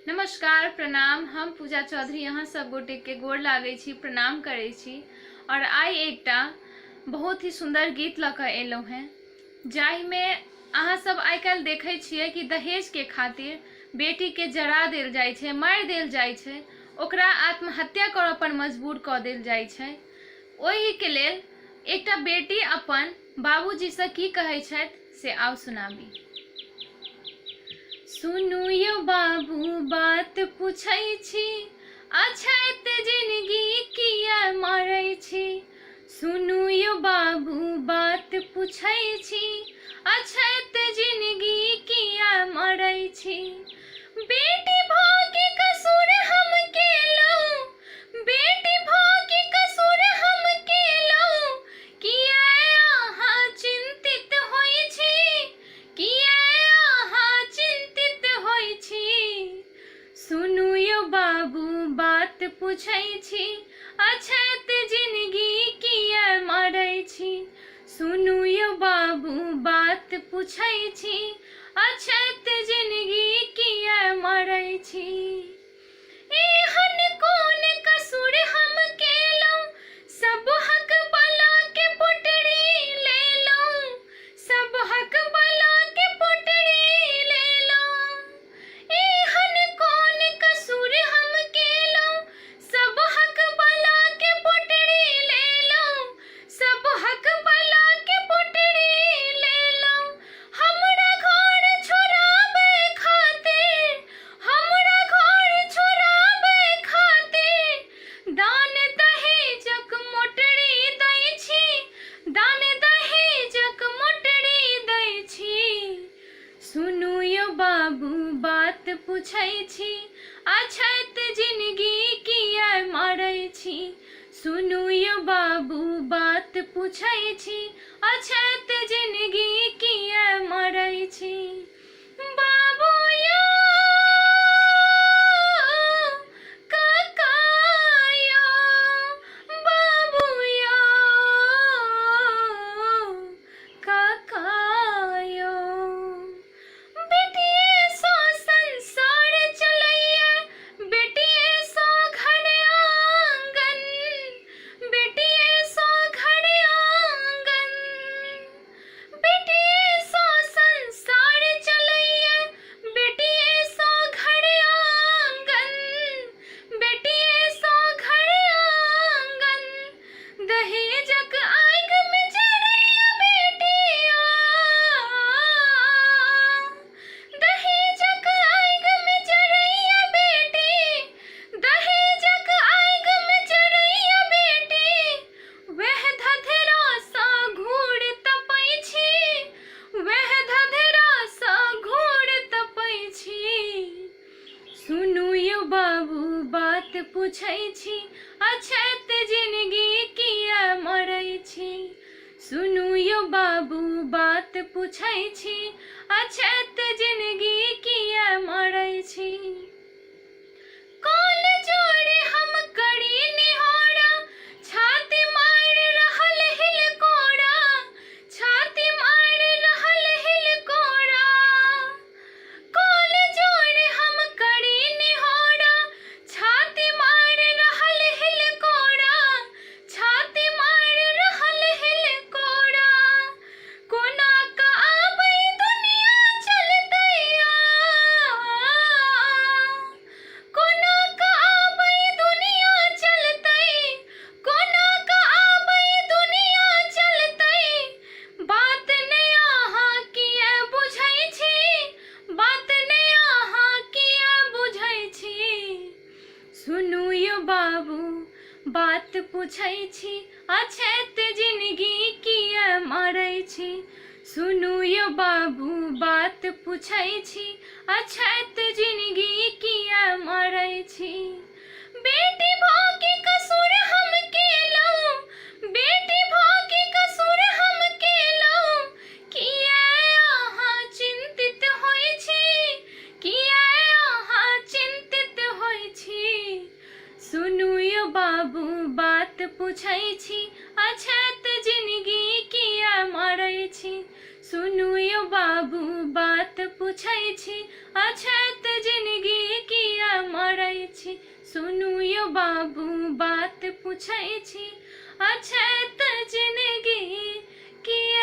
नमस्कार प्रणाम। हम पूजा चौधरी अहाँ सब गोटे के गोर लागै छी, प्रणाम करै छी। और आइ एकटा बहुत ही सुंदर गीत लऽ कऽ एलहुँ हेँ, जाहिमे अहाँ सब आइ काल्हि देखै छियै कि दहेज के खातिर बेटी के जरा देल जाइ छै, मारि देल जाइ छै, ओकरा आत्महत्या करऽ पर मजबूर कऽ देल जाइ छै। ओहिके लेल एकटा बेटी अपन बाबूजीसँ की कहै छथि से आउ सुनाबी। सुनू यौ बाबू बात पूछै छी, अछैत जिनगी किया मारै छी। सुनू यौ बाबू बात पूछै छी, अछैत जिनगी किया मारै छी। बेटी भऽ के कसूर हम केलहुँ, बेटी भऽ के कसूर हम केलहुँ, किया अहाँ चिन्तित होइ छी, किया अहाँ चिन्तित होइ छी। सुनू यौ बाबू बात पूछै छी, अछैत जिनगी किया मारै छी। सुनू यौ बाबू बात पूछै छी, अछैत जिनगी किया मारै छी। एहन कोन कसूर हम केलहुँ, सब हक बला के पोटरी लेलहुँ, सब हक बला के पोटरी लेलहुँ। एहन कोन कसूर हम केलहुँ, सब हक बला के पोटरी लेलहुँ, सब हक बला के पोटरी लेलहुँ। हमरा घर छोड़ाबै खातिर, हमरा घर छोड़ाबै खातिर, दान दहेजक मोटरी दै छी, दान दहेजक मोटरी दै छी। सुनू यौ बाबू बात पूछै छी, अछैत जिनगी किया मारै छी। सुनू यौ बाबू बात पूछै छी, अछैत जिनगी किया मारै छी। बाबू यौ काका यौ, बाबू यौ काका यौ, बेटिए सँ संसार चलैया, बेटिए सँ घर आंगन, बेटिए सँ घर आंगन, बेटिए सँ संसार चलैया, बेटिए सँ घर आंगन, बेटिए सँ घर आंगन, दहेजक आगि में जरैया बेटिया, दहेजक आगि में जरैया बेटी, दहेजक आगि में जरैया बेटी, वएह धधरा सँ घूर तपै छी, वएह धधरा सँ घूर तपै छी। सुनू यौ बाबू बात पूछै छी, अछैत जिनगी किया मरै छी। सुनू यौ बाबू बात पूछै छी, अछैत जिनगी किया मरै छी। कोन जोड़े हम करी निहोरा, छाती मारि रहल हिलकोरा, छाती मारि रहल हिलकोरा। कोन जोड़े हम करी निहोरा, छाती मारि रहल हिलकोरा, छाती मारि रहल हिलकोरा। कोना कऽ आबै दुनिया चलतै आ, कोना कऽ आबै दुनिया चलतै, कोना कऽ आबै दुनिया चलतै। बात नै अहाँ किए बुझै छी, बात नै अहाँ किए बुझै छी। सुनू यौ बाबू बात पूछै छी, अछैत जिनगी किए मारै छी। सुनू यौ बाबू बात पूछै छी, अछैत जिनगी किए मारै छी। बेटी भऽ के कसूर हम केलहुँ, बेटी भऽ के कसूर हम केलहुँ, किए अहाँ चिन्तित होइ छी, किए अहाँ चिन्तित होइ छी। सुनू यौ बाबू बात पूछै छी, अछैत जिनगी किया मारै छी। सुनू यौ बाबू बात पूछै छी, अछैत जिनगी किया सुनू यौ बाबू बात पूछै छी, अछैत जिनगी किए